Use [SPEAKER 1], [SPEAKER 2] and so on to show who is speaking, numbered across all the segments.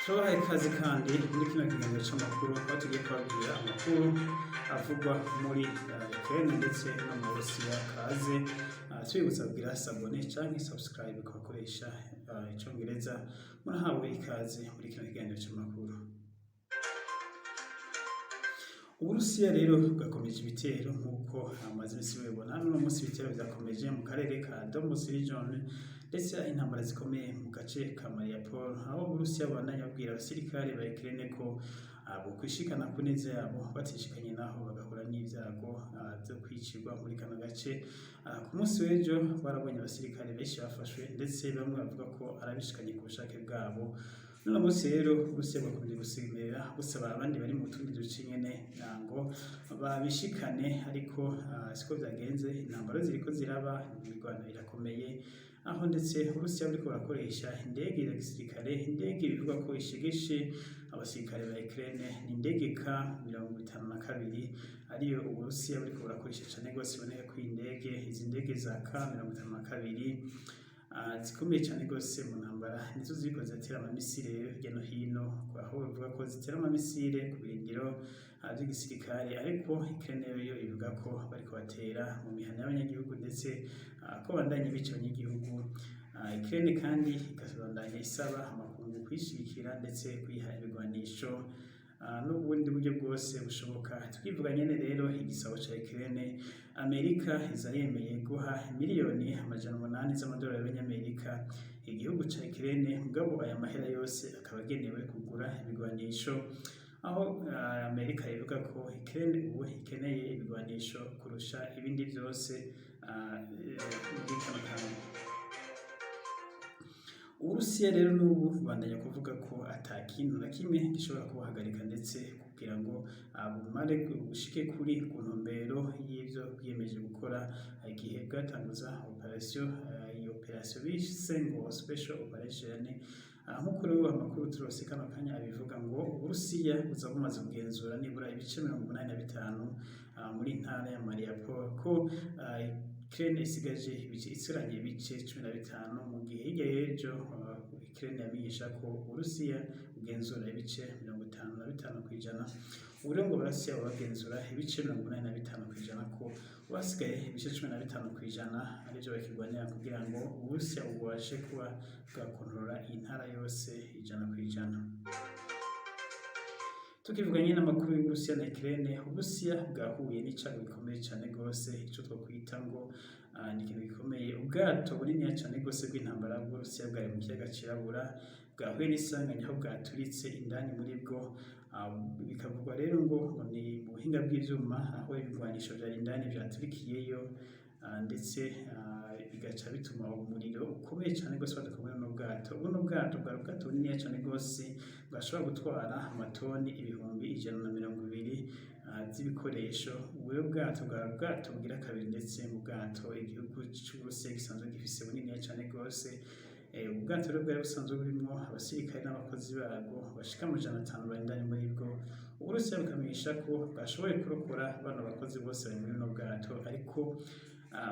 [SPEAKER 1] Turabahaye ikaze kandi muri kino kiganiro c'amakuru, aho tugiye kubabwira amakuru avugwa muri Ukraine ndetse no mu Burusiya. Kaze, tubibutsa kugira s'abonner canke subscribe ku bakoresha icongereza. Murahawe ikaze muri kino kiganiro c'amakuru. Uburusiya rero bwakomeje ibitero nk'uko amaze imisi mubibona. N'uno munsi ibitero vyakomeje mu karere ka Donbas region, ndetse intambara zikomeye mu gace ka Mariupol, aho Uburusiya bubandanya bubwira abasirikare ba Ukraine ko bokwishikana ku neza yabo, batishikanye naho bagahura n'ivyago vyo kwicirwa muri kano gace. Ku munsi w'ejo barabonye abasirikare benshi bafashwe, ndetse bamwe bavuga ko arabishikanye ku bushake bwabo. N'uno munsi rero Uburusiya bwakomeje gusemerera, busaba abandi bari mu tundi duce nyene ngo babishikane, ariko siko vyagenze. Intambara ziriko ziraba, imirwano irakomeye, aho ndetse Uburusiya buriko burakoresha indege ya gisirikare, indege bivugwa ko ishegeshe abasirikare ba Ukraine. Ni indege Ka-52, ariyo Uburusiya buriko burakoresha cane gose. Iboneka ko indege, izi ndege za Ka-52 zikomeye cane gose mu ntambara, nizo ziriko ziratera ama missile rero hirya no hino, aho bavuga ko zitera ama missile ku birindiro vy'igisirikare, ariko Ukraine yo ivuga ko bariko batera mu mihana y'abanyagihugu, ndetse ko bandanya bica abanyagihugu. Ukraine kandi ikabandanya isaba amakungu kuyishigikira, ndetse kuyiha ibigwanisho n'ubundi buryo bwose bushoboka. Tukivuga nyene rero igisabo ca Ukraine, Amerika iza yemeye guha miliyoni 800 z'amadolari y'abanyamerika igihugu ca Ukraine, mugabo aya mahera yose akaba agenewe kugura ibigwanisho, aho Amerika ivuga ko Ukraine ubu ikeneye ibigwanisho kurusha ibindi vyose muri kano kanya. Uburusiya rero n'ubu bubandanya kuvuga ko ata kintu na kimwe gishobora kubuhagarika, ndetse kugira ngo bumare bushike kuri ku ntumbero y'ivyo bwiyemeje gukora igihe bwatanguza operation, iyo operation bise ngo special operation. Nk'uko rero amakuru turose kano kanya abivuga, ngo Uburusiya buza bumaze kugenzura nibura ibice 85 muri ntara ya Mariupol, ko Ukraine isigaje ibice, isigaranye ibice 15, mu gihe hirya y'ejo Ukraine yamenyesha ko Uburusiya bugenzura ibice 55%. Ubu rero ngo Abarusiya bagenzura ibice 85%, ko basigaye ibice 15% arivyo bakirwanira kugira ngo Uburusiya bubashe kuba bwakontorora iyi ntara yose 100%. Tukivuga nyine amakuru y'Uburusiya na Ukraine, Uburusiya bwahuye n'icago gikomeye cane gose, ico twokwita ngo ni ikintu gikomeye. Ubwato buniniya cane gose bw'intambara bw'Uburusiya bwari mu kiyaga Cirabura bwahuye n'isanganya, aho bwaturitse indani muri bwo. Bikavugwa rero ngo ni mu buhinga bw'ivyuma, aho ibigwanisho vyari indani vyaturikiyeyo, ndetse bigaca bituma umuriro ukomeye cane gose waduka muri buno bwato. Buno bwato bwari ubwato buniniya cane gose, bwashobora gutwara amatoni 120,000 z'ibikoresho. Ubu rero bwato bwari ubwato bugira kabiri, ndetse mu bwato igihugu c'Uburusiya gisanzwe gifise buniniya cane gose. Ubwato rero bwari busanzwe burimwo abasirikare n'abakozi babwo bashika 500 bari indani muri bwo. Uburusiya bukamenyesha ko bwashoboye kurokora bano bakozi bose bari muri buno bwato, ariko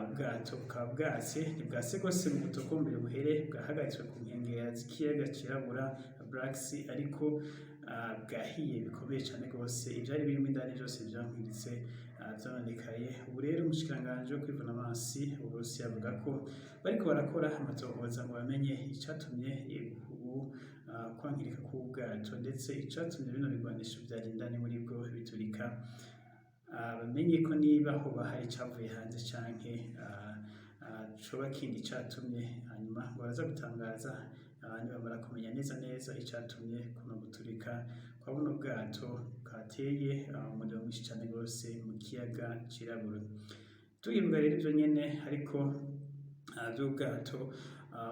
[SPEAKER 1] ubwato bukaba bwatse, ntibwatse gose mu butokombere buhere, bwahagaritswe ku nkengera z'ikiyaga Cirabura, Black Sea, ariko bwahiye bikomeye cane gose. Ivyari birimwo indani vyose vyankiritse, vyononekaye. Ubu rero umushikiranganji wo kwivuna amazi Uburusiya avuga ko bariko barakora amatohoza ngo bamenye icatumye ubu kwangirika k'ubwato, ndetse icatumye bino bigwanisho vyari indani muri bwo biturika, bamenye ko niba hoba hari icavuye hanze canke coba kindi catumye. Hanyuma ngo baraza gutangaza nibamara kumenya neza neza icatumye kuno guturika kwa buno bwato bwateye umuriro mwinshi cane gose mu kiyaga Cirabura. Tukivuga rero ivyo nyene ariko vy'ubwato,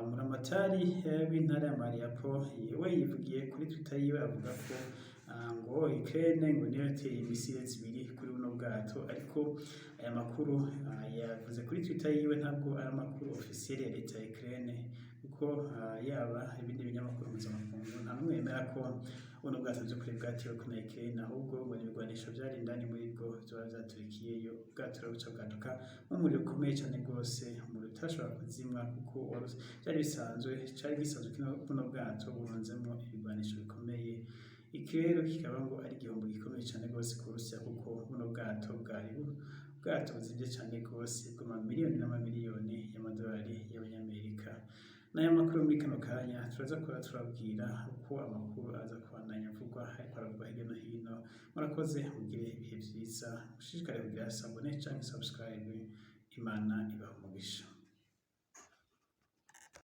[SPEAKER 1] Muramatari w'intara ya Mariupol yewe yivugiye kuri Twitter yiwe, avuga ko ngo Ukraine ngo niyo yateye missile zibiri kuri buno bwato, ariko aya makuru yavuze kuri Twitter yiwe ntabwo ari amakuru officiel ya leta ya Ukraine, kuko yaba ibindi binyamakuru mpuzamakungu nta n'umwe yemera ko buno bwato vy'ukuri bwatewe na Ukraine, ahubwo ngo ni ibigwanisho vyari indani muri bwo vyoba vyaturikiyeyo. Ubwato rero buca bwaduka nk'umuriro ukomeye cane gose, umuriro utashobora kuzimwa, kuko vyari bisanzwe, cari gisanzwe kino buno bwato burunzemwo ibigwanisho bikomeye. Iki rero kikaba ngo ari igihombo gikomeye cane gose ku Burusiya, kuko buno bwato bwari ubwato buzimvye cane gose, bw'amamiliyoni n'amamiliyoni y'amadolari y'abanyamerika. N'aya makuru muri kano kanya. Turaza kuba turabwira uko amakuru aza kubandanya avugwa, ariko aravugwa hirya no hino. Murakoze, mugire ibihe vyiza, mushishikare kugira s'abonner canke subscribe. Imana ibahe umugisha.